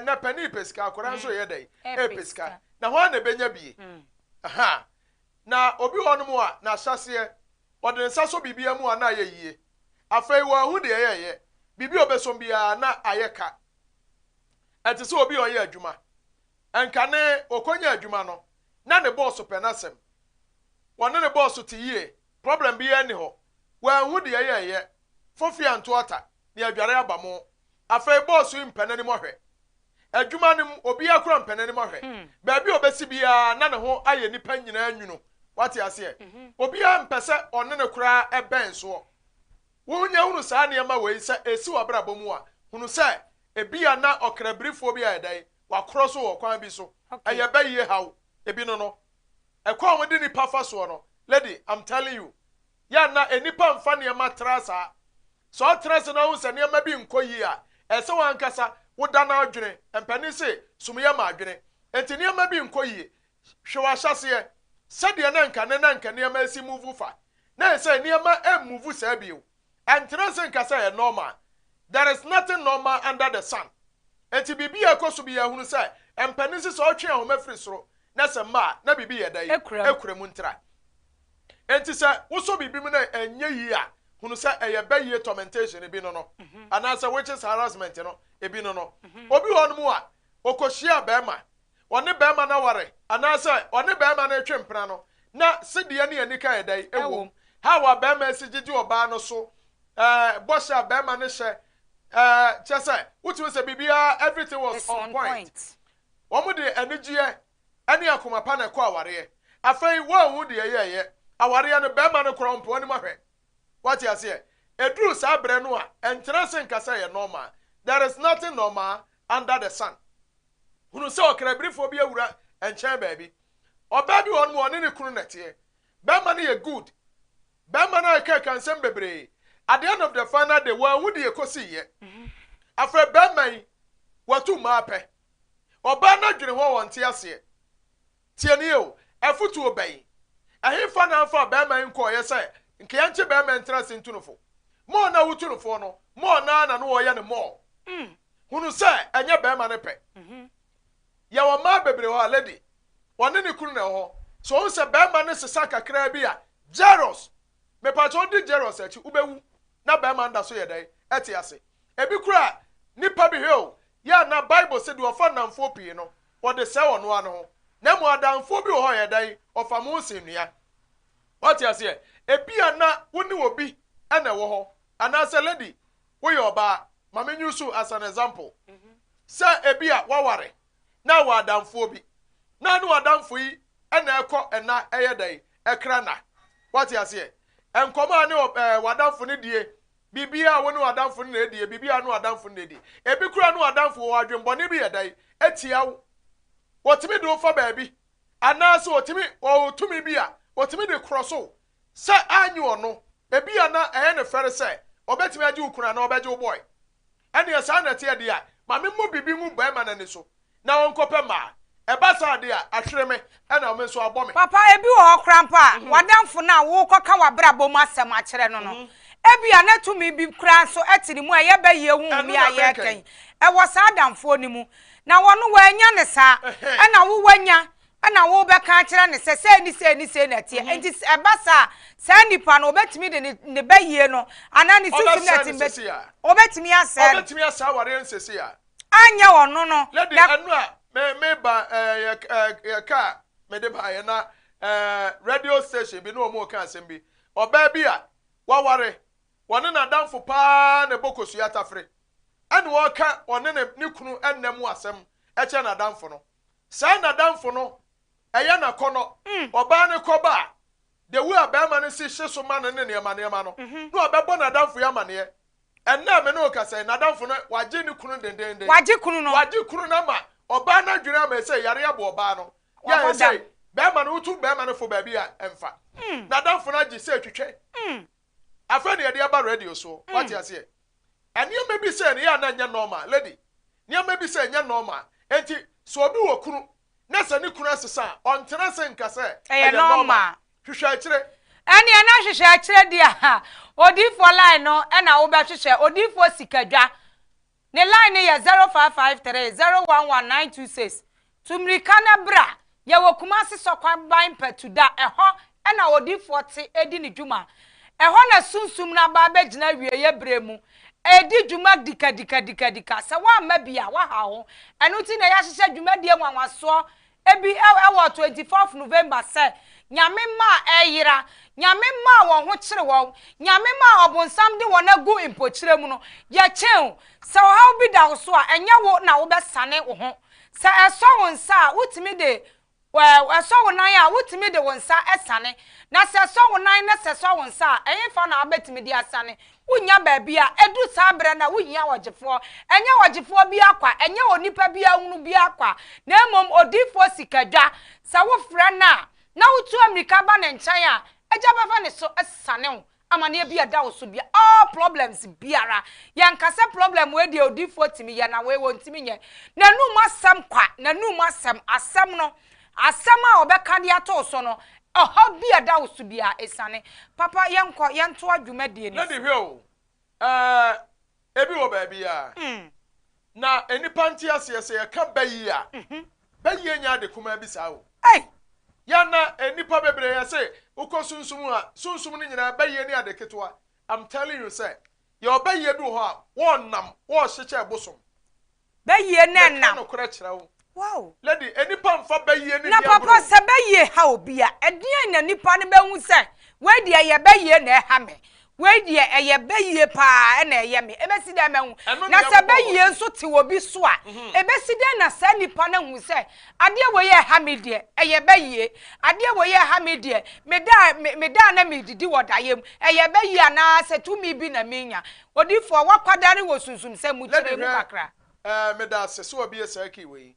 Ɛnɛ panin pɛ sika, akwadaa nso yɛ dɛn? Ɛpɛ sika. Na hwan na ɛbɛnya bie? Aha. Na obi wɔ hɔnom a, n'ahyɛaseɛ, ɔde ne nsa sɔ biribiara mu a na ayɛ yie. Afei wanhu deɛ ɛyɛeɛ. Biribi a ɔbɛsɔm biara na ayɛ ka. Ɛte sɛ obi a ɔyɛ adwuma. Ɛnkane ɔkɔnya adwuma no, na ne bɔɔso pɛ n'asɛm. Ɔne ne bɔɔso te yie, problem biara nni hɔ. Wanhu deɛ ɛyɛeɛ. Fofi anto ata, ne adware aba mo. Afei bɔɔso yi mpɛ n'anim ɔhwɛ. Adwuma no mu, obiara koraa mpɛ n'anim ɔhwɛ. Baabi a ɔbɛsi biara, na ne ho ayɛ nnipa nyinaa nwunu. Woate aseɛ? Obiara mpɛ sɛ ɔne no koraa bɛn soɔ. Wonya hunu saa nneɛma wei sɛ ɛsi w'abrabɔ mu a, hunu sɛ ebia na ɔkrabirifoɔ bi ayɛ dɛn? Wakorɔ so wɔ kwan bi so. Ɛyɛ bɛyie haw. Ebi no no. Ɛkwan a wɔde nnipa fa soɔ no, lady, I'm telling you, yɛ a na nnipa mfa nneɛma tra saa. Sɛ ɔtena ase na ɔhu sɛ nneɛma bi nkɔ yie a, ɛsɛ sɛ w'ankasa woda no adwene. Mpanin se, sumyɛ ma adwene. Enti nneɛma bi nkɔ yie. Hwɛ w'ahyɛaseɛ, sɛdeɛ na nka ne na nka nneɛma asi move fa. Na ɛsɛ sɛ nneɛma mmuvu saa bio. Ɛntena ase nka sɛ ɛyɛ normal. There is nothing normal under the sun. Enti biribi a ɛkɔ so biara hunu sɛ mpanin se sɛ ɔtwe ahoma firi soro na sɛ mma a, na biribi yɛ dɛn? Ekura mu ntra. Enti sɛ wosɔ biribi mu na ɛnyɛ yie a, hunu sɛ ɛyɛ bɛyie tormentation bi no no, anaasɛ witches harassment no ebi no no. Obi wɔ hɔnom a, ɔkɔhyia barima, ɔne barima no aware, anaasɛ ɔne barima no retwe mpena no, na sedeɛ ne anika yɛ dɛn? Ɛwɔ mu. How a barima asi gyegye ɔbaa no so, ɛɛ, bɔhyɛ a barima no hyɛ, ɛɛ, kyerɛ sɛ, wotumi sɛ biribiara, everything was on point. Wɔde anigyeɛ ne akoma pa na ɛkɔ awareɛ. Afei woanhu deɛ ɛyɛeɛ. Awareɛ no, barima no koraa ɔmpɛ w'anim ahwɛ. Woate aseɛ? Ɛduru saa berɛ no a, ɛntena ase nka sɛ ɛyɛ normal. There is nothing normal under the sun. Hunu sɛ ɔkrabirifoɔ bi awura nkyɛn baabi. Ɔbaa bi wɔ hɔnom a ɔne ne kunu na ɛteɛ. Barima no yɛ good. Barima no ayɛ nsɛm bebree. At the end of the final day, wanhu deɛ ɛkɔsiiɛ. Afei barima yi, watu mmaa pɛ. Ɔbaa no adwene ho a ɔnte aseɛ. Tie nie o, afutuo bɛn? Ɛhefa na amfa barima yi nkɔɔeɛ sɛ nka yɛnkye barima yi ntena ase ntu no fo? More na wotu no foɔ no, more no ara na no wɔyɛ no more. Hunu sɛ ɛnyɛ barima no pɛ. Yɛwɔ mmaa bebree hɔ a, lady, ɔne ne kunu na ɛwɔ hɔ. Sɛ ɔhu sɛ barima no sesa kakraa bi a, jealous. Mepakyɛ wodi jealous akyi, wobɛwu na barima no da so yɛ dɛn? Ɛte ase. Ebi koraa, nipa bi hwɛ o, yɛ a na Bible se deɛ ɔfa nnamfoɔ pii no, ɔde sɛe ɔno ara ne ho. Na mmom adamfoɔ bi wɔ hɔ a ɔyɛ dɛn? Ɔfa mo ho sen nnua. Woate aseɛ? Ebia na wo ne obi na ɛwɔ hɔ, anaasɛ lady, woyɛ ɔbaa, ma me use wo as an example, sɛ ebia woaware na wɔ adamfoɔ bi, na ne w'adamfo yi na ɛkɔ ɛna ɛyɛ dɛn? Ɛkra nna. Woate aseɛ? Nkɔmmɔ a ne ɛɛ w'adamfo no die, biribiara a wo ne w'adamfo no na ɛdie, biribiara ne w'adamfo no na ɛdi. Ebi koraa ne w'adamfo wɔ adwemmɔne bi yɛ dɛn? Ɛtia wo. Wɔtumi de wo fa baabi, anaasɛ wɔtumi, wɔwɔ tumi bi a wɔtumi de korɔ so sɛ annye ɔno. Ebia na ɛyɛ no fɛre sɛ ɔbɛtumi agye wo kunu anaa ɔbɛgye wo boy. Ɛnneɛ saa na ɛteɛ deɛ a, ma memmɔ biribi ngu barima no ani so na ɔnkɔpɛ mmaa. Ɛba saa deɛ a, ahwere me ɛna me nso abɔ me. Papa, ebi wɔ hɔ koraa mpo a, w'adamfo no a worekɔka w'abrabɔ mu asɛm akyerɛ no no, ebia na tumi bi koraa nso te ne mu a ɛyɛ bayie honhom yi a yɛreka yi, ɛwɔ saa adamfoɔ no mu. Na ɔno wannya no saa, ɛna wo woanya, ɛna worebɛka akyerɛ no sɛ sei ne sei ne sei na ɛteɛ. Enti sɛ ɛba saa a, saa nipa no, ɔbɛtumi de ne ne bayie no anaa ne sunsum no a ɛte Ɔbɛsɛe no seesei a. ɔbɛtumi asɛe no. Ɔbɛtumi asɛe awareɛ no seesei a. Anyɛ ɔno no, Lady, na. ɛno a me me ba ɛɛ yɛ ɛɛ yɛ kaa mede baeɛ na ɛɛ radio station bi na wɔn reka asɛm bi. Ɔbaa bi a waware, wɔne n'adamfo paa na ɛbɔ kosua tafere. Ɛna ɔreka ɔne ne ne kunu nna mu asɛm kyerɛ n'adamfo no. Saa n'adamfo no, ɛyɛ n'akɔnnɔ. Ɔbaa no kɔba a, the way a barima no si hye so ma no ne nneɛma nneɛma no, na ɔbɛbɔ n'adamfo yi amaneɛ. Ɛnnɛ a me ne wo kasa yi, n'adamfo no, wagye ne kunu dendeenden. Wagye kunu no. Wagye kunu no ama ɔbaa no adwene ama ɛsɛ yare abɔ ɔbaa no. Yɛ Wabɔ ɛsɛ dam. barima no, wotu barima no fo baabi a, ɛmfa. N'adamfo no agye sɛ twitwɛ. Afei na yɛde aba radio so. Wate aseɛ? Nneɛma bi sɛ no yɛ a na ɛnyɛ normal, lady. Nneɛma bi sɛ ɛnyɛ normal. Enti sɛ obi wɔ kunu na sɛ ne kunu asesa a, ɔntena ase nka sɛ ɛyɛ normal. Hwehwɛ akyire. Ɛneɛ na hwehwɛ akyire deɛ a, odiyifoɔ line no na wobɛhwehwɛ, odiyifoɔ sikadwa. Ne line no yɛ 0553 011 926. Tu mmirika na bra. Yɛwɔ Kumasi Sɔkwaban Mpatuda, ɛhɔ na odiyifoɔ te redi ne dwuma. Ɛhɔ na Sunsum no aba abɛgyina awieeɛ berɛ mu redi dwuma dikadikadikadika. Sɛ woamma bi a, woahaw ho. Ɛno nti na yɛahyehyɛ dwumadie nwanwasoɔ bi wɔ 24th November sɛ, Nyame mma a ɛreyera, Nyame mma a wɔn ho kyere wɔn, Nyame mma a ɔbonsam de wɔn agu mpokyerɛ mu no, yɛkyɛn o. Sɛ ɔhaw bi da wo so a, ɛnyɛ wo na wobɛsane wo ho. Sɛ ɛsɔ wo nsa a, wotumi de ɛsɔ wo nan a, wotumi de wo nsa sane. Na sɛ ɛsɔ wo nan na sɛ ɛsɔ wo nsa a, ɛhefa na wobɛtumi de asane? Wunnya baabi a, ɛduru saa berɛ no a, wohia ɔgyefoɔ. Ɛnyɛ ɔgyefoɔ biara kwa, ɛnyɛ onipa biara hunu biara kwa, na mmom odiyifoɔ Sikadwa. Sɛ wofrɛ no a, na wotu ammirika ba ne nkyɛn a, Agya bɛfa ne so asiane wo amaneɛ bi a ɛda wo so biara, all problems biara. Yɛnka sɛ problem wei deɛ odiyifoɔ tumi yɛ na wei ɔntumi nyɛ. N'anum asɛm kwa, n'anum asɛm, asɛm no, Asɛm a wɔbɛka de ato wo so no, ɔhaw bi a ɛda wo so biara, esiane. Papa, yɛnkɔ, yɛntoa dwumadie no Lady so. hwɛ o, ɛɛ, ebi wɔ baabiara. Na nnipa nte aseɛ sɛ yɛka bayie a, bayie nyɛ ade kumaa bi saa o. Ei! Yɛ na nnipa bebree yɛse wokɔ sunsum a, sunsum no nyinaa bayie ne ade ketewa. I'm telling you sɛ, yɛwɔ bayie bi wɔ hɔ a, wɔnam, wɔrehyekyɛ bosom. Bɛyie na Meka ɛnam. nokorɛ kyerɛ wo. Wow. Lady, nnipa mfa bɛyie no Na nni papa agorɔ o. sɛ bɛyie ha obi a, ɛdeɛn na nipa no bɛhu sɛ wei deɛ ɛyɛ bɛyie na ɛha me, wei deɛ ɛyɛ bɛyie paa na ɛyɛ me, ɛbɛsi dɛn mahu? Ɛno Na na sɛ yɛbobɔ wɔ bɛyie so. nso te obi so a, ɛbɛsi dɛn na saa nipa no ahu sɛ adeɛ wei a ɛha me deɛ ɛyɛ bɛyie, adeɛ wei a ɛha me deɛ meda a me meda a na meredidi wɔ daeɛ mu, ɛyɛ bɛyie anaa sɛ tumi bi na menya? Odiyifoɔ, woakwadare wɔ sunsumsɛm mu, Lady kyerɛ mu hwɛ kakra. eh, meda ase sɛ wabie saa key wei yi.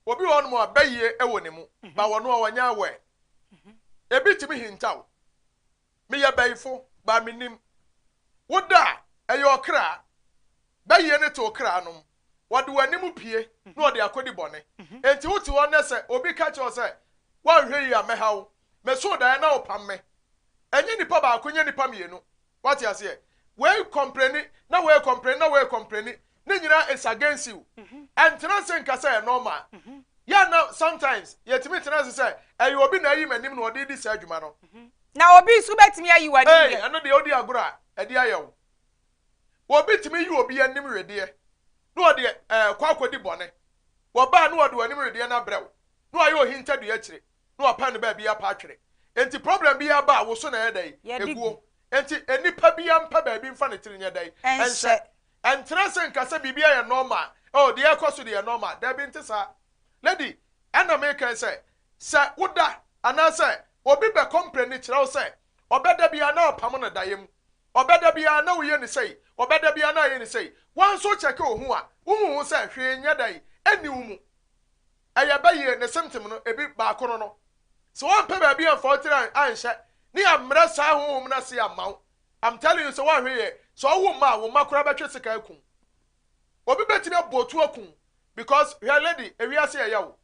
Obi wɔ hɔnom a bɛyie wɔ ne mu, ba wɔno a wɔnyɛ aware. Ebi tumi hintaw. Meyɛ bɛyifo, ba mennim. Woda a, ɛyɛ ɔkra. Bɛyie no te wo kra nom. Wɔde w'anim pue na wɔde akɔdi bɔne. Enti wote hɔ nnɛ sɛ obi ka kyerɛ wo sɛ woanhwɛ yie a mɛha wo, mesoo daeɛ na wopam me. Ɛnyɛ nipa baako, nyɛ nipa mmienu. Wate aseɛ? Wei kɔmpleni na wei kɔmpleni na wei kɔmpleni ne nyinaa is against you. Ɛntena ase nka sɛ ɛyɛ normal. Yɛ na sometimes yɛtumi tena ase sɛ ɛyɛ obi na ayi m'anim na ɔde redi saa adwuma no. Na obi nso bɛtumi ayi w'anim Ei, deɛ. ɛno deɛ wodi agorɔ a ɛde ayɛ wo. Obi tumi yi obi anim wedeɛ na ɔde ɛɛ kɔ akɔdi bɔne. Wɔba a na ɔde w'anim wedeɛ no abrɛ wo na wayɛ ohintadua akyire. na wapa no baabi apa atwere. Enti problem biara ba a, wo so na ɛyɛ dɛn? Yɛde gu. Eguo. Enti nnipa biara mpɛ baabi mfa ne tiri nyɛ dɛn? Ɛnhyɛ. Ɛnhyɛ. Ɛntena ase nka sɛ biribi ayɛ normal. Oh, deɛ ɛrekɔ so deɛ ɛyɛ normal. Dabi, nte saa. Lady, ɛna meka yi sɛ, sɛ woda anaasɛ obi bɛ complaini kyerɛ wo sɛ ɔbɛda biara na ɔpamo no daeɛ mu, ɔbɛda biara na woyɛ no sei, ɔbɛda biara na ayɛ no sei, wo nso kyɛke wo ho a, wohu ho sɛ hwee nyɛ dɛn? Ɛnni wo mu. Ɛyɛ bɛ yie ne symptom no ebi baako no no. Sɛ woampɛ baabi amfa wo tiri anhyɛ ne ammrɛ saa honhom no ase amma wo, I'm telling you sɛ woanhwɛ yie, sɛ ɔwo mma a, wo mma koraa bɛtwe sekan aku wo. Obi bɛtumi abɔ tuo aku wo because hwɛ lady, ewiase yɛ ya o.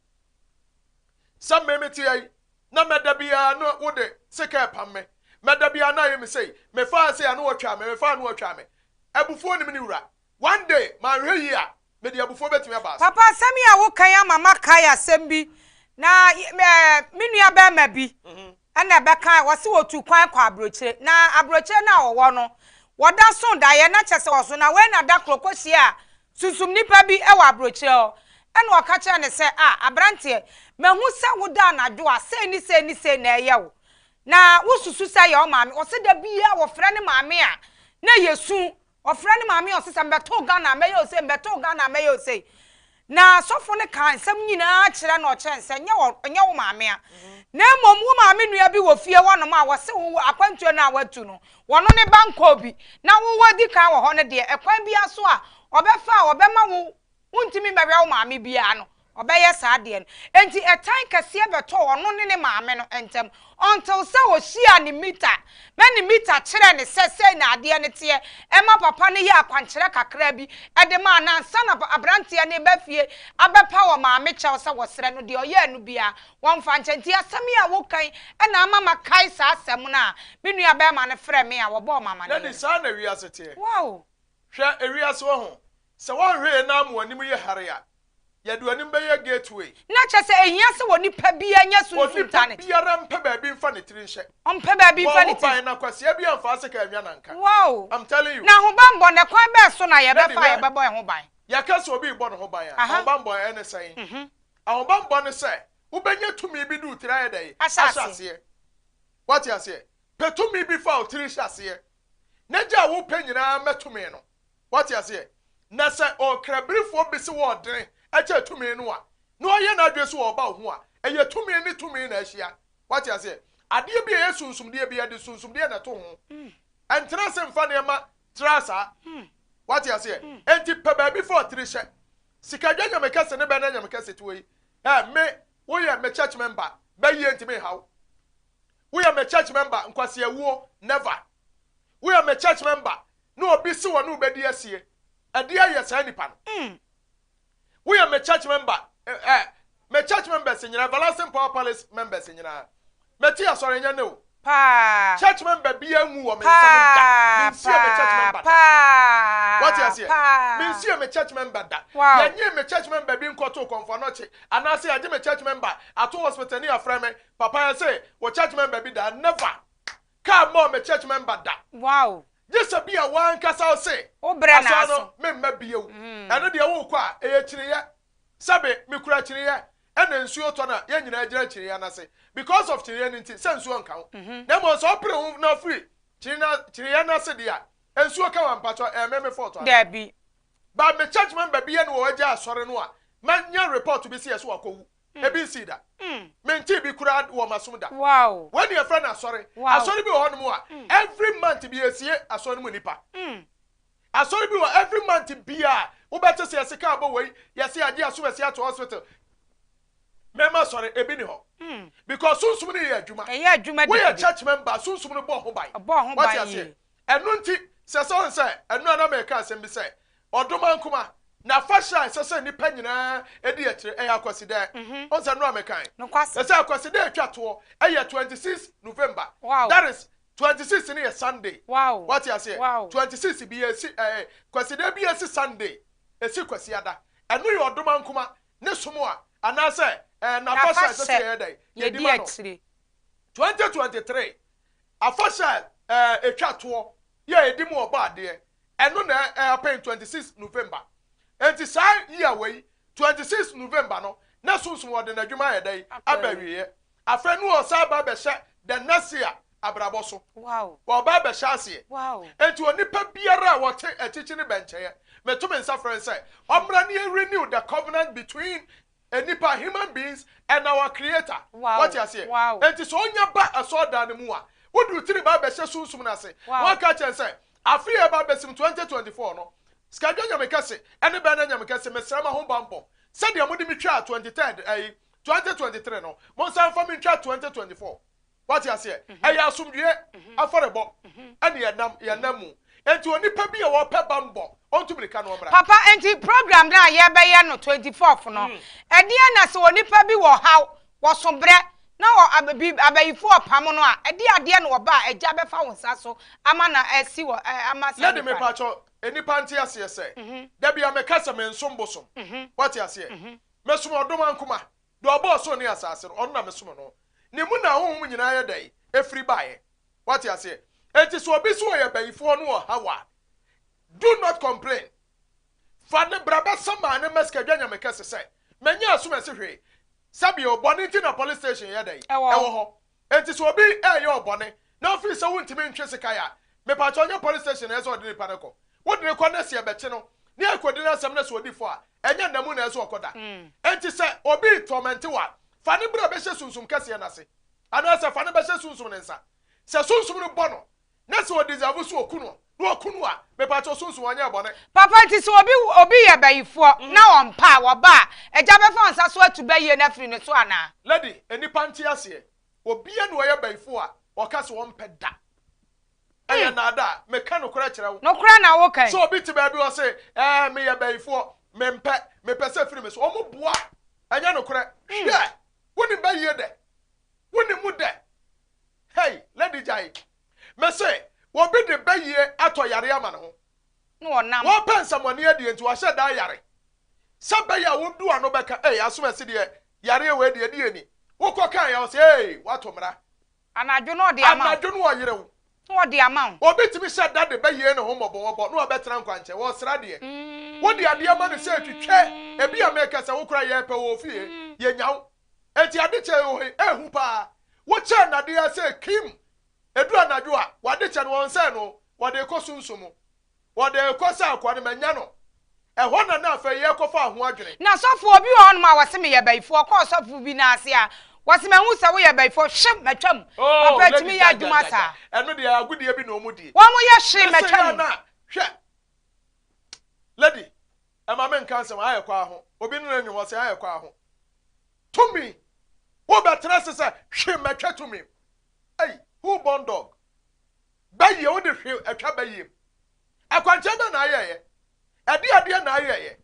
Sɛ me mete ha yi na mɛda biara na wode sekan repam me, mɛda biara na ayɛ me sei, mefaa sei a na wɔtwaa me, mefaa na wɔtwaa me. Abufuo nim ne wura. One day manhwɛ yie a, mede abufuo bɛtumi aba ase. Papa asɛm yi a woka yi ama makae asɛm bi na me nua bɛrima bi ɛna ɛbɛka wɔse wɔtu kwan kɔ aburokyire na aburokyire no a wɔwɔ no wɔda so daeɛ na kyɛ sɛ wɔso na wei na da koro kɔhyia a sunsum nipa bi wɔ aburokyire hɔ ɛna ɔka kyerɛ ne sɛ a aberanteɛ mahu sɛ woda anadwo a sei ne sei ne sei na ɛyɛ wo na wosusu sɛ yɛ wo maame ɔse da biara wɔfrɛ ne maame a na ɛyɛ su Ɔfrɛ ne maame a ɔse sɛ mebɛtoo Ghana a mɛyɛ osei, mebɛtoo Ghana a mɛyɛ osei. Na sɔfo no kaa nsɛm nyinaa kyerɛ no ɔkyerɛ no sɛ nyɛ wɔ nyɛ wo maame a. Na mmom wo maame nua bi wɔ fie hɔnom a wɔse wo akwantuo no a watu no, wɔno ne ba nkɔɔ bi na wo wadi kan wɔ hɔ no deɛ ɛkwan biara so a ɔbɛfa a ɔbɛma wo wontumi mmɛhwɛ wo maame biara no, ɔbɛyɛ saa adeɛ no. Enti ɛtan kɛseɛ bɛtɔɔ ɔno ne ne maame no ntam until sɛ ɔhyiaa ne mita na ne mita kyerɛɛ no sɛ sei na adeɛ no teɛ ɛma papa no yɛɛ akwankyerɛ kakra bi de maa no ansa na aberanteɛ no reba fie abɛpa wɔ maame kyɛw sɛ wɔsrɛ no deɛ ɔyɛɛ no biara wɔmfa nkyɛ. Nti asɛm yi a woka yi na ama makae saa asɛm no a me nua barima no frɛɛ me a wɔbɔɔ me amaneɛ Lady, no. saa na wiase teɛ. Wow! Hwɛ ewiase wɔ ho. Sɛ woanhwɛ yie na ama w'anim yɛ hare a, yɛde w'anim bɛyɛ gateway. Na kyerɛ sɛ ehia sɛ onipa biara nya sunsum Onipa talent. biara mpɛ baabi mfa ne tiri nhyɛ. Ɔmpɛ baabi Bɔ mfa wo ne ho tiri. ban na kwasea bi amfa aseka anwa nanka. Wow! I'm telling you. Na ahobammɔ no, ɛkwan bɛn so na Lady, yɛbɛfa a hwɛ, yɛbɛbɔ yɛn ho ban? Yɛka sɛ obi rebɔ ne ho ban a, Aha. ahobammɔ ne sɛn? Ahobammɔ ne sɛ wobɛnya tumi bi de wo tiri ayɛ dɛn? Ahyɛ Ahyɛ aseɛ. aseɛ. Woate aseɛ? Pɛ tumi bi fa wo tiri hyɛ aseɛ, na gya a wopɛ nyinaa ma tumi no. Woate aseɛ? Na sɛ ɔkrabirifoɔ bi se wɔɔdene kyɛ tumi no a, na ɔyɛ n'adwene sɛ ɔreba wo ho a, ɛyɛ tumi ne tumi na ahyia. Woate aseɛ? Adeɛ bi a ɛyɛ sunsumdeɛ biara, de sunsumdeɛ na ɛto ho. Ɛntena ase mfa nneɛma tra saa. Woate aseɛ? Enti pɛ baabi fa ɔtiri hyɛ. Sikadwa nyame kɛse ne bɛnɛ nyame kɛse toɔ yi, ɛ, me, woyɛ me church member, bɛyie ntumi nha wo. Woyɛ me church member, nkwaseawuo, never. Woyɛ me church member, na obi se wɔne wo bɛdi asie, ɛdeɛ ayɛ saa nipa no. Woyɛ me church member, eh, eh, me church members nyinaa, Everlasting Power Palace members nyinaa, mɛte asɔre nyɛ ne o. Paa. Church member biara nwu wɔ me nsam da. Paa, Mensie me church paa, member da. paa, Wate aseɛ? paa. Mensie me church member da. Wow. Yɛnyee me church member bi nkɔtoo Kɔmfo Anɔkye, anaasɛ yɛagye me church member ato hospital ne yɛafrɛ me, papa yɛse wo church member bi da. Never. Car mmɔɔ me church member da. Gye sɛ bi a w'ankasa wo se, Wo brɛ asɔre n'aso. no memma bio. Ɛno deɛ wokɔ a, ɛyɛ kyiniiɛ. Sɛbe mekura kyiniiɛ, ɛna nsuo tɔ no a, yɛn nyinaa gyina kyiniiɛ no ase. Because of kyiniiɛ no nti, sɛ nsuo nka wo. Na mmom sɛ wopere wo ho na wofiri kyiniiɛ no ase deɛ a, nsuo ka wo a, mpakyɛw, ɛyɛ me me fault anaa? Dabi. But me church member bi yɛ no wɔ agya asɔre no a, manya report bi sɛ yɛse wakɔwu. Ebi nsii da. Mentee bi koraa wɔ m'asom da. Wei ne yɛfrɛ no asɔre. Asɔre bi wɔ hɔnom a, every month bi yɛsie asɔre no mu nnipa. Asɔre bi wɔ every month biara wobɛte sɛ yɛse kaa bɔ wei, yɛse yɛagye asomasi ato hospital. Mɛma asɔre, ebi ni hɔ. Because sunsum no yɛ adwuma. Ɛyɛ adwuma Woyɛ dikidi. church member, sunsum no bɔ ho ban. Ɛbɔ ho Wate ban aseɛ? yie. Ɛno nti, sɛ sɛ wohu sɛ, ɛno a na mereka asɛm bi sɛ, Ɔdomankoma, n'afahyɛ a ɛsɛ sɛ nnipa nyinaa di akyire, ɛyɛ Akwasidɛɛ. Wohu sɛ ɛno a mekae? Nokwasɛm. Ɛsɛ sɛ Akwasidɛɛ atwa toɔ, ɛyɛ 26 November. That is, 26 no yɛ Sunday. Woate aseɛ? 26 bi ɛsi, ɛɛ, Kwasidɛɛ bi ɛsi Sunday, ɛsi Kwasiada. Ɛno yɛ Ɔdomankoma ne som a, anaasɛ, ɛɛ, n'afahyɛ a ɛsɛ sɛ N'afahyɛ yɛyɛ dɛn? Yɛdi yɛdi ma no. akyire. 2023 afahyɛ a ɛtwa toɔ yɛ a ɛdi mu ɔbɔ adeɛ, ɛno na ɛ happen 26 November. Enti saa year wei, 26 November no, na Sunsum ɔde n'adwuma ayɛ dɛn? Aba awieɛ. Afei no ɔsan aba abɛhyɛ the next year abrabɔ so. Ɔba abɛhyɛ aseɛ. Enti onipa biara a ɔte akyikyi ne bɛnkyɛeɛ, meto me nsa frɛ no sɛ ɔmmra na yɛ renew the covenant between nnipa, human beings, and our creator. Wate aseɛ? Enti sɛ ɔnya ba asɔredan no mu a, wode wo tiri ba abɛhyɛ sunsum no ase, na waka akyerɛ no sɛ, afe a ɛreba abɛsim, 2024 no, Sikadwa Nyame Kɛse ne Bɛɛna Nyame Kɛse, mesrɛ mo ahobammɔ, sɛdeɛ mode me twaa 23rd, ɛyi, 2023 no, monsan mfa me ntwa 2024. Wate aseɛ? Ɛyɛ asomdwoeɛ afɔrebɔ ɛne yɛnam yɛn nam mu. Enti onipa bi a ɔpɛ bammɔ, ɔntu mirika na ɔmmra. Papa, enti program no a yɛrebɛyɛ no 24th no, ɛdeɛn na sɛ onipa bi wɔ haw, wɔso brɛ, na ɔ, ab, bi, abayifoɔ repamo no a, ɛdeɛ adeɛ na ɔba a agya bɛfa wo nsa so ama no asi wɔ, ɛ, ama saa Lady nipa no? mepakyɛw, nnipa nte aseɛ sɛ, da bi a meka sɛ mensom bosom. Wate aseɛ? Mesom ɔdomankoma. Deɛ ɔbɔɔ ɔsoro ne asase no, ɔno na mesom no. Ne mu na ahonhom nyinaa yɛ dɛn? Ɛfiri baeɛ. Woate aseɛ? Enti sɛ obi se ɔyɛ bayifoɔ no ɔhaw a, do not complain. Fa no bra bɛsa maa no mma sikadwa nyame kɛse sɛ, manya asomasi hwee. Sɛbio, bɔne nti na police station yɛ dɛn? Ɛwɔ Ɛwɔ hɔ. Enti sɛ obi reyɛ wo bɔne na wofii sɛ wontumi ntwe sekan a, mepakyɛw nyɛ police station na ɛsɛ sɛ ɔde nipa no kɔ. Wode no kɔ na sɛ yɛbɛkye no na yɛakɔdi n'asɛm na sɛ ɔdi fɔ a, ɛnyɛ nna mu na ɛsɛ sɛ ɔkɔda. Enti sɛ obi retɔmɛnte wo a, fa no bra bɛhyɛ Sunsum Kɛseɛ no ase, anaasɛ fa no bɛhyɛ Sunsum no nsa. Sɛ Sunsum no bɔ no na sɛ ɔdeserve sɛ ɔku no na ɔku no a, mepakyɛw Sunsum ɔnyɛɛ bɔne. Papa nti sɛ obi obi yɛ bayifoɔ na ɔmpɛ a wɔba a, agya bɛfa nsa so atu bayie no afiri ne so anaa? Lady, nnipa nte aseɛ. Obia na ɔyɛ bayifoɔ a ɔka sɛ ɔmpɛ da. Ɛyɛ nnaadaa. Meka nokorɛ kyerɛ wo. Nokorɛ na woka yi. Sɛ obi te baabi ɔse, ɛɛ meyɛ bayifoɔ, mempɛ, mepɛ sɛ firi me so. Wɔn boa. Ɛnyɛ nokorɛ. Hwɛ! Wonim bayie dɛ? Wonim mu dɛ? Hey, lady gyae. Mese, obi de bayie atɔ yareɛ ama ne ho. Na ɔnam. Wɔpɛ nsɛmmɔne adie nti wahyɛ da ayare. Sɛ bɛyɛ a wodu ano bɛka, ei, asomasi deɛ, yareɛ wei deɛ, ɛdeɛ ni? Wokɔ kaeɛ a, ɔse, ei, woato mmara. Anadwo na ɔde ama wo. Anadwo na ɔyere wo. Na ɔde ama wo. Obi tumi hyɛ da de bɛyie ne ho mmɔbɔmmɔbɔ na wabɛtena nkwankyɛn, ɔresra adeɛ. Wode adeɛ ma no sɛ twitwɛ, ebi a meka sɛ wo koraa yɛrepɛ wɔ wo fie, yɛnya wo. Enti ade kyɛ wɔ hɔ yi, ɛhu paa. Wokyɛɛ no adeɛ sɛ kim, ɛduru anadwo a, w'ade kyɛ no, wɔnsɛe no, wɔde rekɔ sunsum mu. Wɔde rekɔ sɛ akoa no, manya no. Ɛhɔ na na afei yɛrekɔfa ho adwene. Na sɔfo, obi wɔ hɔnom a wɔse meyɛ bayifoɔ, ɔkɔɔ sɔfo bi nan ase a, wɔse mahu sɛ woyɛ bayifoɔ, hwem, matwam. Oh, Papa, lady, ɛtumi yɛ gya, gya, adwuma gya, saa. gya. Ɛno deɛ agodie bi na wɔn die. Wɔn yɛ hwee, Mese yɛ matwam. na, hwɛ, lady, ɛma me nka nsɛm, ayɛ kwaa ho. Obi ne no nwe, wɔse ayɛ kwaa ho. Tumi, wobɛtena ase sɛ, hwe, matwa tumi. Ei, who born dog? Bayie, wode hwe atwa bayie mu. Akwankyerɛ bɛn na ayɛeɛ? Ɛdeɛ adeɛ na ayɛeɛ?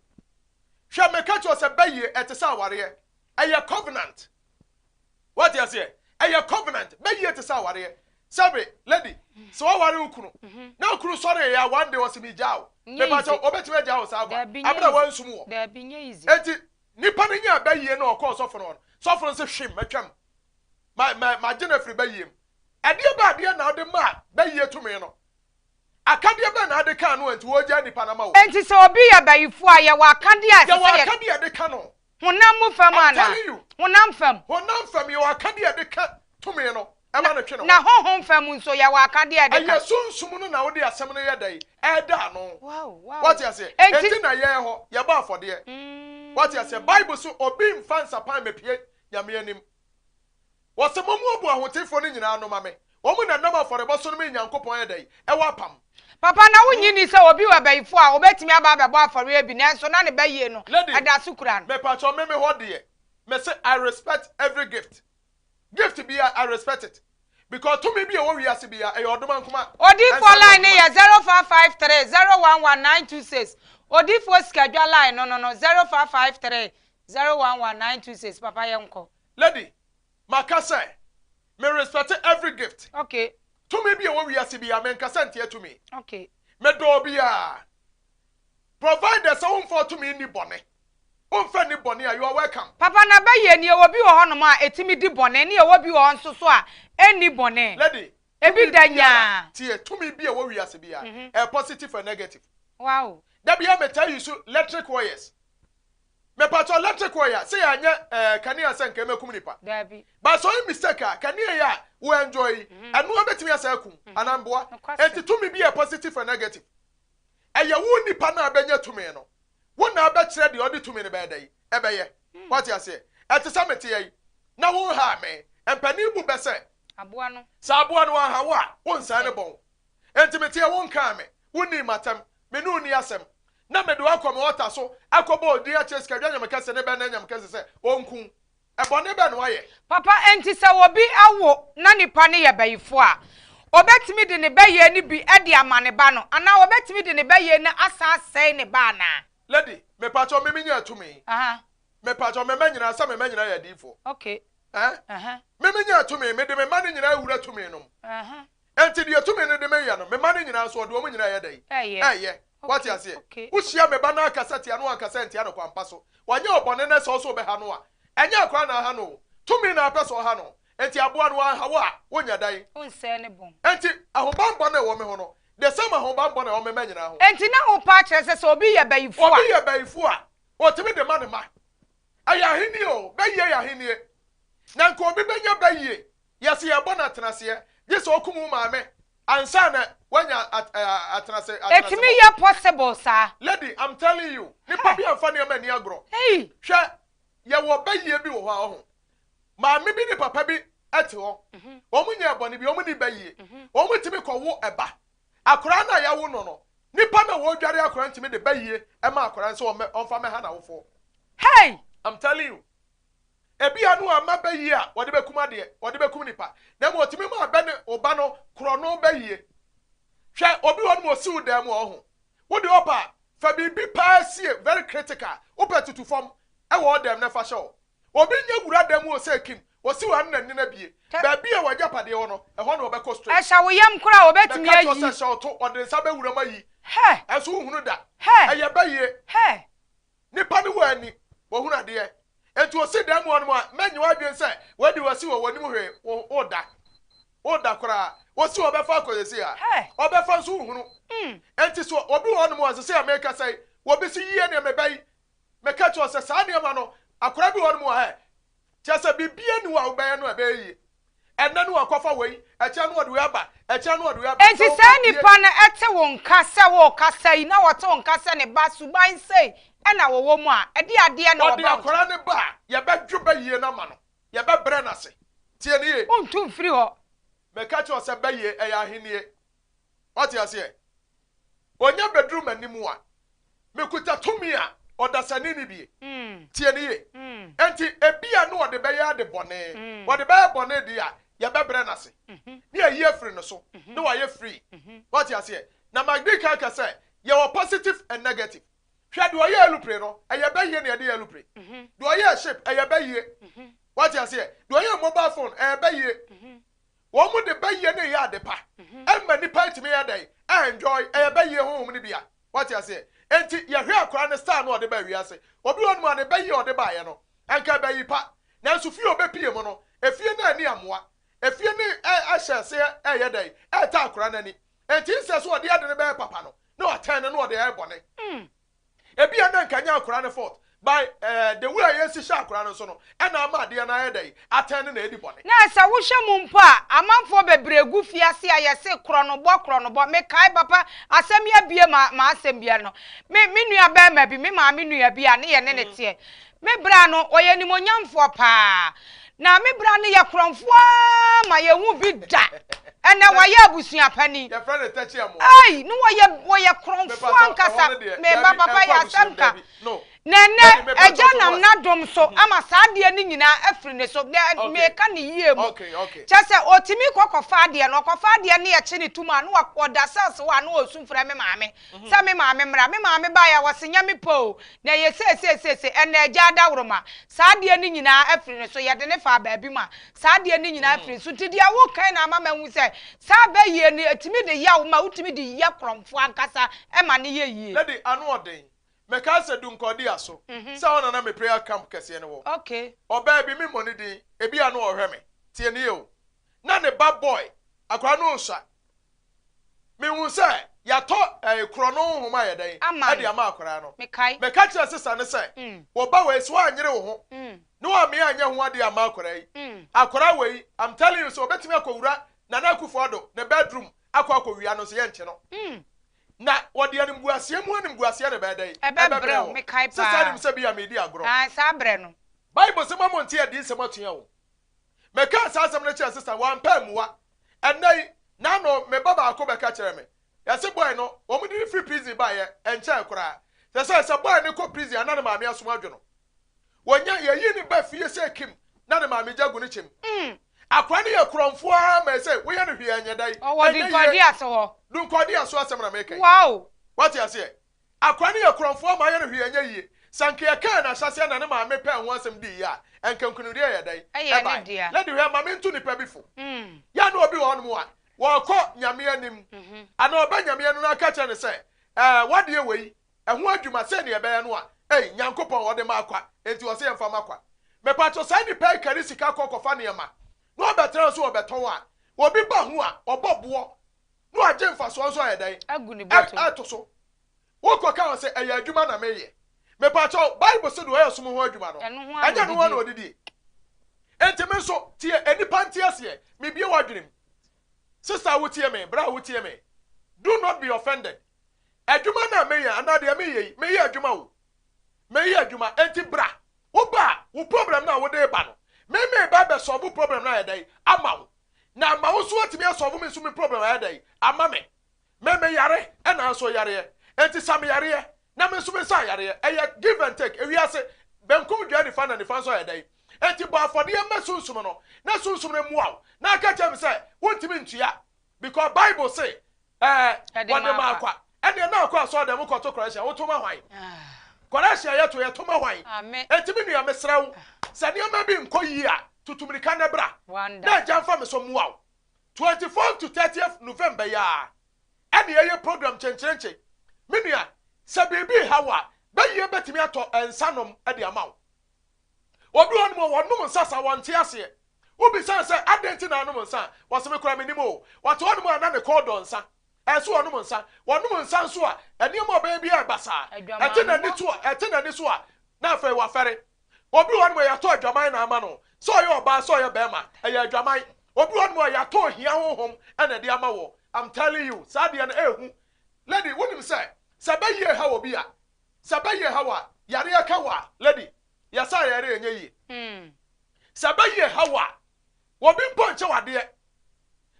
Hwɛ, meka kyerɛ wo sɛ bayie, ɛte sɛ awareɛ. Ɛyɛ covenant. Woate aseɛ? Ɛyɛ covenant. Bayie te sɛ awareɛ. Sɛbe, lady, sɛ woaware wo kunu, na wo kunu sɔreeɛ a, one day ɔse megyaa wo. Nyɛ Mepa kyɛw, easy. ɔbɛtumi agyaa wo saa kwa? Dabi, nyɛ Abere a easy. wansum wɔ. Dabi, nyɛ easy. Enti, nipa no nyaa bayie na ɔkɔɔ sɔfo no hɔ no, sɔfo no se hwim, matwam. Ma, ma, magye no afiri bayie mu. Ɛdeɛ bɛn adeɛ na wode maa bayie tumi no? Akadeɛ bɛn na ade kaa no a nti wɔregyaa nnipa no ama wo? Enti sɛ obi yɛ bayifoɔ a, yɛwɔ akadeɛ a ɛsɛ Yɛwɔ sɛ yɛ. akadeɛ a yɛde ka no. Honam mu fam I'm anaa? telling you. Honam fam. Honam fam, yɛwɔ akadeɛ a yɛde ka tumi no Na, ma no twe ne ho. na honhom fam nso, yɛwɔ akadeɛ a yɛde ka. Ɛyɛ sunsum no na wode asɛm no yɛ dɛn? Ɛreda ano. Wow, wow. Woate aseɛ? Enti. Enti na yɛn hɔ, yɛbɔ afɔdeɛ. Woate aseɛ? Bible se obi mfa nsapan mmɛpue Nyame anim. Wɔse, Mommoaboa ahotefoɔ no nyinaa ano ma me, wɔn na ɛnam afɔrebɔ so no me Nyankopɔn ayɛ dɛn? Ɛwɔ apam. Papa, na wonnye nni sɛ obi wɔ abayifoɔ a obetumi aba abɛbɔ afɔreɛ bi nanso na ne bayie no Lady, da so kura no? mepakyɛw me me hɔ deɛ, mese I respect every gift. Gift biara, I respect it. Because tumi bi a ɛwɔ wiase biara, ɛyɛ ɔdomankoma Odiyifoɔ nsa ano line no adwuma. yɛ 0553 011 926. Odiyifoɔ Sikadwa line no no no 0553 011 926. Papa yɛnkɔ. Lady, maka sɛ, me respect every gift. Okay. Tumi bi a ɛwɔ wiase biara, menkasa ntia tumi. Okay. Medɔ obiara. Provided sɛ womfa tumi nni bɔne. Womfa nni bɔne a, you are welcome. Papa na bɛyɛ ni, ɛwɔ bi wɔ hɔnom a ɛtumi di bɔne, ne ɛwɔ bi wɔ hɔ nso so a ɛnni bɔne. Lady, Ebi tumi da biara, nyaa. tie, tumi bi a ɛwɔ wiase biara, ɛyɛ positive and negative. Wow. Da biara metaa use electric wires. Mepakyɛw electric wire sɛ yɛanyɛ ɛɛ kanea sɛ nka ɛmɛkum nipa. Daabi. But sɛ ɔyɛ mistake a kanea yi a wo enjoy yi ɛnoa bɛtumi asɛ akum anaa mboa. Nokwasɛm. Enti tumi bi yɛ positive and negative. Ɛyɛ wo nipa no a bɛnya tumi no wo na abɛkyerɛ deɛ ɔde tumi no bɛyɛ dɛn ɛbɛyɛ. Wate aseɛ? Ɛte sɛ mete ha yi na wo nhaa me. Mpanin bu bɛ sɛ. Aboa no. Sɛ aboa no anha wo a wo nsɛe ne bɔn. Enti mete ha wo nkaa me, wo nnii m'atɛm, me ne wo nni asɛm. Na mede wo akɔ me ɔta so akɔbɔ odin akyerɛ Sikadwa Nyamekɛse ne Bɛnna Nyamekɛse sɛ ɔnku wo. Ɛbɔne bɛn na woayɛ? Papa, enti sɛ obi awo na nipa no yɛ bayifoɔ a, ɔbɛtumi de ne bayie no bi de ama ne ba no, anaa ɔbɛtumi de ne bayie no asan asɛe ne ba anaa? Lady, mepakyɛw me menyaa tumi. Aha. Mepakyɛw me mma nyinaa sɛ me mma nyinaa yɛ adiyifoɔ. Okay. Eh? Aha. Me menyaa tumi, mede me mma no nyinaa awura tumi no mu. Aha. Enti deɛ tumi no de me yɛ no, me mma no nyinaa nso, ɔde wɔn nyinaa yɛ dɛn? Ɛyɛ. Ɛyɛ. Woate aseɛ? Wohyia me ba na akasa tia no ankasa antia no kwampa so, wanyɛ wo bɔne na sɛ wo nso wobɛha no a, ɛnyɛ akwadaa na aha no o, tumi na apɛ sɛ ɔha no. Enti aboa no wanha wo a, wonya dɛn? Wonsɛe ne bɔn. Enti ahobammɔ no a ɛwɔ me ho no, the same ahobammɔ na ɛwɔ me mma nyinaa ho. Enti na wopɛ akyerɛ sɛ sɛ obi yɛ bayifoɔ a. Obi yɛ bayifoɔ a, ɔtumi de ma ne mma. Ɛyɛ ahennie o, bayie yɛ ahennie. Na nka obi bɛnya bayie Yɛse yɛbɔ no atenaseɛ gye sɛ ɔkum wo maame ansa na wanya atenase atenase Ɛtumi yɛ possible saa. Lady I'm telling you nipa bi anfa nneɛma nni agorɔ. Hey. Hwɛ yɛwɔ bayie bi wɔ hɔ a ɔho maame bi ne papa bi te hɔ wɔn nyɛɛ bɔne bi wɔn nni bayie wɔn tumi kɔ wo ɛba akwaraa no a yɛawo no no nipa no a wɔredware akwaraa no tumi de bayie ma akwaraa no sɛ ɔmfa mɛha n'awofoɔ. Hey. I'm telling you. Ebia no amma bɛ yie a wɔde bɛkum adeɛ, wɔde bɛkum nipa, na mmom ɔtumi maa bɛ ne wo ba no korɔno bɛ yie. Hwɛ, obi wɔ hɔ nom ɔsi wo dan mu a, ɔho, wo deɛ ɔpɛ a, fa biribi paa sie, very critical, wopɛ tutu fam wɔ wo dan mu na fa hyɛ hɔ. Obi nyɛ wura dan mu o sɛ Kim, Ɔsi wɔ ano na nini abie. Baabi a w'agyapadeɛ wɔ no, ɛhɔ na ɔbɛkɔ straight. Ɛhyɛ wo yam koraa a, ɔbɛtumi Mɛka kyerɛ wo ayi. sɛ hyɛ wo to, ɔde ne nsa bɛwura mu ayi. Hɛ! Ɛnso wonhunu da. Hɛ! Ɛyɛ bayie. Hɛ! Nipa no wɔ ani, wɔhunu adeɛ. Enti ɔsi dan mu hɔnom a, mɛnyɛ w'adwene sɛ wadi w'asi wɔ w'anim hwee, wo, woda. Woda koraa. Ɔsi ɔbɛfa akɔ seesei a, ɔbɛfa nso wonhunu. Enti so obi wɔ hɔnom a, seesei a merekasa yi, obi se yie neɛ meba yi, meka kyerɛ wo sɛ saa nneɛma no, akwadaa bi wɔ hɔnom a, hɛ, Kyerɛ sɛ, biribiara nni hɔ a wobɛyɛ no a ɛbɛyɛ yie. Ɛnnɛ no wakɔfa wei, ɛkyena no ɔde wei aba, ɛkyena no ɔde wei aba. Enti Sɛ saa wobɛpue. nipa no te wo nka sɛ worekasa yi na ɔte wo nka sɛ ne ba suban sei na wɔwɔ mu a, ɛdeɛ adeɛ na Ɔde wɔba wo nkyɛn? akwadaa no ba a, yɛbɛdwo bayie no ama no. Yɛbɛbrɛ no ase. Tie no yie. Wontu mfiri hɔ. Meka kyerɛ wo sɛ bayie, ɛyɛ ahennie. Woate aseɛ? Onya bɛduru m'anim a, mekuta tumi a ɔdasani nni bi. Tie no yie. Enti ebia na ɔde bɛyɛ ade bɔne. Ɔde bɛyɛ bɔne deɛ a, yɛbɛbrɛ no ase, na yɛayi afiri ne so, na wayɛ free. Woate aseɛ? Na madi kan aka sɛ, yɛwɔ positive and negative. Hwɛ, deɛ ɔyɛɛ alupre no, ɛyɛ bɛyie na yɛde yɛ alupre. Deɛ ɔyɛɛ ship, ɛyɛ bɛyie. Woate aseɛ? Deɛ ɔyɛɛ mobile phone, ɛyɛ bɛyie. Wɔn de bayie no reyɛ ade pa. Ɛma nipa tumi yɛ dɛn? Enjoy. Ɛyɛ bayie honhom no bi a. Wate aseɛ? Enti yɛhwɛ akwadaa no style no a ɔde baa wiase. Obi wɔ hɔnom a ne bayie a ɔde baeɛ no, anka ɛbayi pa. Nanso fie a ɔbɛpie mu no, efie no anni amoa. Efie no hyɛ aseɛ reyɛ dɛn? Ɛretɔ akwadaa no ani. Enti nsɛ sɛ ɔde ade no bɛyɛ papa no, na watɛn no na ɔde ayɛ bɔne. Ebia na anka ɛnyɛ akwadaa no fault but eh, the way a yɛsi hyɛ akwadaa no nso no ɛna ama adeɛ no ayɛ dɛn, atɛn no na adi bɔne. Na sɛ wohwɛ mu mpo a, amanfoɔ bebree gu fiase a yɛse korɔnobɔ korɔnobɔ. Mekae papa, asɛm yi abue ma m'asɛm bi ano. Me me nua barima bi, me maame nua bi a ne yɛne no teɛ. Me bra no, ɔyɛ animuonyamfoɔ paa. Na me bra no yɛ korɔmfoɔ ara ma yɛnhu bi da. Ɛnnɛ wayɛ abusua panin. Yɛfrɛ no tɛkyi amoa. Ei, ne wɔyɛ wɔyɛ korɔmfoɔ ankasa. Me ba papa yɛ asɛm ka. Na ɛnnɛ agya nam n'adom so ama saa adeɛ no nyinaa afiri ne so. Meka no yie mu. Kyerɛ sɛ ɔtumi kɔ kɔfa adeɛ no, ɔkɔfa adeɛ no yɛkye no tom a na ɔda cells hɔ a na ɔresu frɛ me maame. Sɛ me maame mmra. Me maame baeɛ a, ɔse nyɛ me pɛ o, na ɛyɛ seiseiseisei, ɛnnɛ agya adaworoma, saa adeɛ no nyinaa afiri ne so, yɛde no faa baabi ma saa adeɛ no nyinaa afiri ne so. Nti deɛ woka yi na ama mahu sɛ saa bayie no, ɛtumi de yaw ma, wotumi de yɛ korɔmfoɔ ankasa ma no yɛ yie. Lady, ano ɔden. Mekae sɛ Dunkwa so, sɛ hɔ na na me prayer camp kɛseɛ no wɔ. Ɔbaa bi, memmɔ ne din, ebia na ɔrehwɛ me. Tie no yie o. Na ne ba boy, akwadaa no resua. Mehuu sɛ yɛatɔ ɛɛ korɔno nhoma a yɛdɛn Ama ɛde no. ama akwadaa no. Mekae. Meka kyerɛɛ sista no sɛ, Wo ba wei, sɛ woanyere wo ho na woammea anyɛ ho adeɛ amma akwadaa yi, akwadaa wei, I'm telling you sɛ ɔbɛtumi akɔwura Nana Akufo-Addo ne bedroom akɔ akɔwia no nso yɛnkye no. Na wɔde animguaseɛ mu animguaseɛ na ɛbɛyɛ dɛn? Ɛbɛbrɛ Ɛbɛbrɛ wo. wo. Mekae Sista paa. nim sɛ bi a meredi agorɔ. Ae, saa berɛ no. Bible se mma monte adiyisɛm atua o. Mekaa saa asɛm no kyerɛɛ sista no, wampɛ ammua. Ɛnnɛ yi, n'ano, me ba baako bɛka kyerɛɛ me. Yɛse boy no, wɔn de no firi prison baeɛ, ɛnkyɛɛ koraa. Kyerɛ sɛ, sɛ boy no kɔ prison a na ne maame asom adwo no. Wɔnya, yɛyi no ba fie sɛ Kim, na ne maame gya gu ne kyɛm. Akwadaa no yɛ korɔmfoɔ ara ma ɛsɛ woyɛ no hwee a ɛnyɛ dɛn? Ɔwɔ Ɛnyɛ yie. Dunkwadi ase hɔ. Dunkwadi aso asɛm na meka yi. Wow! Wate aseɛ? Akwadaa no yɛ korɔmfoɔ ama ayɛ no hwee ɛnyɛ yie. Sɛ anka yɛkaa no ahyɛaseɛ na ne maame pɛɛ ho asɛm diiɛ a, anka nkunimdie yɛ dɛn? Ɛyɛ ne Ɛbae. dea. Lady hwɛ, ma mento nipa bi fo. Yɛ a na obi wɔ hɔnom a, wɔrekɔ Nyame anim, anaa ɔba Nyame anim na aka kyerɛ no sɛ, ɛɛ, w'adeɛ wei, ɛho adwuma, sei na yɛbɛyɛ no a, ei, Nyankopɔn, ɔde maa kwa, enti ɔse yɛmfa ma kwa. Mepakyɛw, saa nipa yi kari sika kɔ kɔfa nneɛma, na ɔbɛtena hɔ sɛ ɔbɛtɔn a, obi ba ho a, ɔbɔ boɔ, na wagye mfasoɔ nso ayɛ dɛn? Agu ne bɔtɔ mu. Ɛto so. Wokɔ ka wɔn sɛ, ɛyɛ adwuma na meyɛ. Mepakyɛw, Bible se deɛ ɔyɛ ɔsom ho adwuma no, Ɛno ho ara ɛnyɛ na ɛno ho ara na ɔdidie. ɔdidie. Enti me nso, tie, nnipa nte aseɛ, mebue w'adwene mu. Sister a wotie me, bra a wotie me, do not be offended. Adwuma no a meyɛ anaa deɛ meyɛ yi, meyɛ adwuma o. Meyɛ adwuma, enti bra. Woba a, wo problem no a wode reba no, me meba abɛsɔlvo problem no ayɛ dɛn ama wo. Na ama wo nso woatumi asɔlvo me nso me problem ayɛ dɛn ama me. Me me yare ɛna nso yareɛ. Enti sa me yareɛ na me nso me nsa yareɛ. Ɛyɛ give and take. Ewiase, benkum dua nifa na nifa nso ayɛ dɛn? Enti bɔ afɔdeɛ ma sunsum no na sunsum no mmoa wo. Na aka kyerɛ me sɛ wontumi ntua because bible se ɛɛ wɔde ma akwa. Ɛneɛ na akɔ asɔre dɛm kɔto kɔrɛhyia woto ma hwan? Kɔrɛhyia yɛto yɛto ma hwan? Enti me nua mesrɛ wo sɛ nneɛma bi nkɔ yie a. Tutu mmirika na bra na Agya mfa me so mmoa wo. 24th to 30th November yi ara ɛna yɛyɛ program kyenkyerenkye. Me nua, sɛ biribi reha wo a, bɛyie bɛtumi atɔ nsa nom de ama wo. Obi wɔ hɔnom a ɔnom nsa saa, ɔnte aseɛ. Wobisa no sɛ, adɛn nti na anom nsa a, ɔse me koraa mennim o. Ɔte hɔnom a na ne kɔn dɔ nsa. Ɛsɛ ɔnom nsa. Ɔnom nsa nso a, nneɛma a ɔbɛyɛ biara yɛ basaa. Ɛte n'ani to a, ɛte n'ani so a, na afei wafɛre. Obi wɔ hɔnom a yɛatɔ adwaman na ama no, sɛ ɔyɛ ɔbaa sɛ ɔyɛ barima, ɛyɛ adwaman. Obi wɔ hɔnom a yɛatɔ ohia honhom na ɛde ama wɔ. I'm telling you, saa adeɛ no ɛyɛ hu. Lady, wonim sɛ, sɛ bɛyie ha obi a, sɛ bɛyie ha wo a, yareɛ ka wo a, lady, yɛsa yareɛ ɛnyɛ yie. Sɛ bɛyie ha wo a, obi mpo nkyɛ wo adeɛ.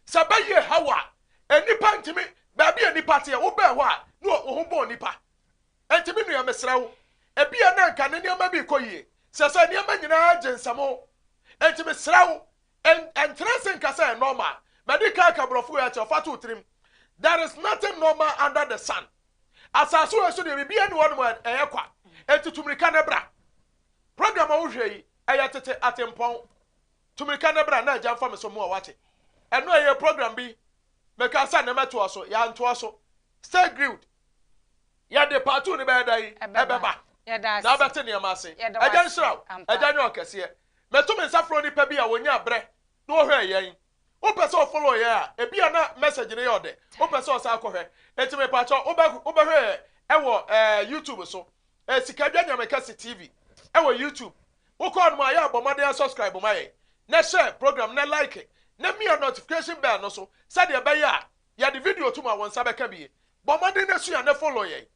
Sɛ bɛyie ha wo a, nnipa ntumi, baabi a nnipa teɛ, wobɛn hɔ a, ne wo ho bɔn nnipa. Enti me nua, mesrɛ wo, ebia na anka ne nneɛma bi rekɔ yie. Seesei nneɛma nyinaa gye nsam. Enti mesrɛ wo, ntena ase nka sɛ ɛyɛ normal. Madi kan aka borɔfo wei akyerɛ wo, fa to wo tirim. There is nothing normal under the sun. Asase wei so deɛ, biribiara nni hɔnom a ɛyɛ kwa. Enti tu mmirika na bra. Program a wohwɛ yi, ɛyɛ tete atempɔn. Tu mmirika na bra na agya mfa me so mmoa wo, woate? Ɛno ɛyɛ program bi, mekaa sɛ nnɛ mɛtoa so, yɛantoa so. Stay glued. Yɛde part no bɛyɛ dɛn? Ɛbɛba. Na wobɛte nneɛma ase. Agya nhyira wo. Agya nyɛ ɔkɛseɛ. Meto me nsa frɛ onipa bi a ɔnya berɛ na ɔhwɛɛ yɛn. Wopɛ sɛ ɔfollow yɛn a, ebia na message no yɛ ɔdɛ. Wopɛ sɛ ɔsan kɔhwɛ. Enti mepakyɛw, wobɛ wobɛhwɛ yɛn ɛwɔ ɛɛ YouTube so. Ɛɛ Sikadwa Nyame Kɛse TV ɛwɔ YouTube. Wokɔ hɔnom a, yɛ a bɔ mmɔden asubscribe ma yɛn. Na share program na like na mia notification bell no so sɛdeɛ ɛbɛyɛ a yɛde video to mu a wo nsa bɛka bi. Bɔ mmɔden na sua na follow yɛn.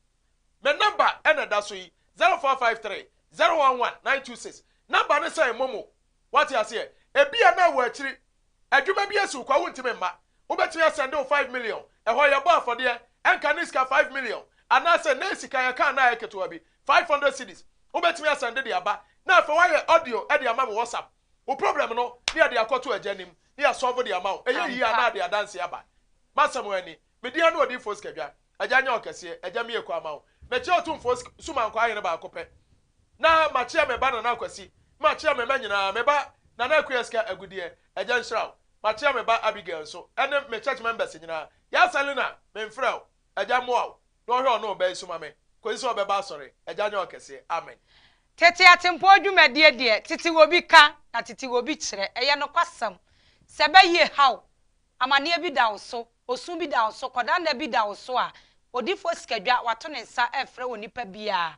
Me number na ɛda so yi, 0453 011 926. Number no sɛn momo. Wate aseɛ? Ebia na wɔ akyiri, adwuma bi asi wo kwa wontumi mma. Wobɛtumi asɛnde wo 5 million, ɛhɔ yɛbɔ afɔdeɛ, ɛnka ne sika 5 million, anaasɛ nnɛ sika yɛka a na ayɛ ketewa bi, 500 cedis. Wobɛtumi asɛnde de aba, na afei woayɛ audio de ama me WhatsApp. Wo problem no ne yɛde akɔto Agya anim ne yɛasɔlvo de ama wo. Ɛyɛ yie a na ade adanseɛ aba. M'asɛm ani. Me din ano Odiyifoɔ Sikadwa. Agya nyɛ ɔkɛseɛ. Agya mmue kwan ma wo. Mekyea Otumfoɔ Sumankwaa Ahene baako pɛ. Na makyea me ba Nana Akwasi. Makyea me mma nyinaa. Me ba Nana Akua Sika Agudeɛ. Agya nhyira wo. Makyea me ba Abigail nso ɛne me church members nyinaa. Yaa Selina, memfrɛ wo. Agya mmoa wo na ɔhwɛ ɔne wo ba yi so ma me kɔsi sɛ ɔbɛba asɔre. Agya nyɛ ɔkɛseɛ. Amen. Tete atempɔn dwumadie deɛ, tete wɔ bi ka na tete wɔ bi kyerɛ. Ɛyɛ nokwasɛm. Sɛ bɛyie haw, amaneɛ bi da wo so, osu bi da wo so, kɔdaanna bi da wo so a, Odiyifoɔ Sikadwa wato ne nsa refrɛ onipa biara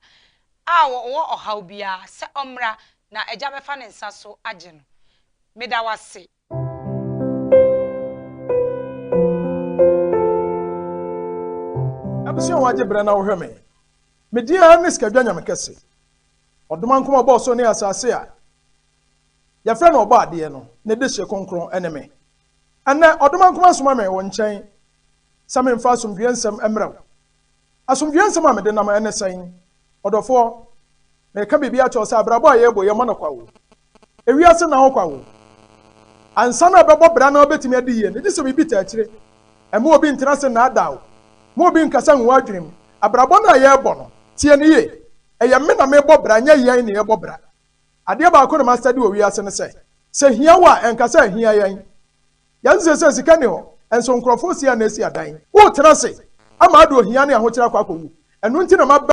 a ɔwɔ ɔhaw biara sɛ ɔmmra na Agya bɛfa ne nsa so agye no. Meda wo ase. Abusua a wɔagye berɛ na wohwɛ me. Me din ara ne Sikadwa Nyame Kɛse. Ɔdomankoma a ɔbɔɔ ɔsoro ne asase a yɛfrɛ no Ɔbɔadeɛ no, ne dehye kronkron ne me. Ɛnnɛ, Ɔdomankoma asoma me wo nkyɛn sɛ memfa asomdwoeɛ nsɛm mmrɛ wo. Asomdwoeɛ nsɛm a mede nam ne sɛn? Ɔdɔfoɔ, mereka biribi akyerɛ wo sɛ abrabɔ a yɛrebɔ yi, ɛmmɔ no kwa o. Ewiase nna hɔ kwa o. Ansa na ɛbɛbɔ bra na wobɛtumi adi yie no, gye sɛ biribi taa akyire. Mma obi ntena ase nnaadaa wo. Mma obi nkasa ngu w'adwene mu. Abrabɔ no a yɛrebɔ no, tie no yie. Ɛyɛ me na merebɔ bra, nyɛ yɛn na yɛrebɔ bra. Adeɛ baako na mastadi wɔ wiase ne sɛ, sɛ hia wo a, ɛnka sɛ ahia yɛn. Yɛn seesei sika nni hɔ, nso nkurɔfoɔ si a na asi adan. Woretena ase ama ade ohia ne ahokyere akɔ akɔwu. Ɛno nti na maba.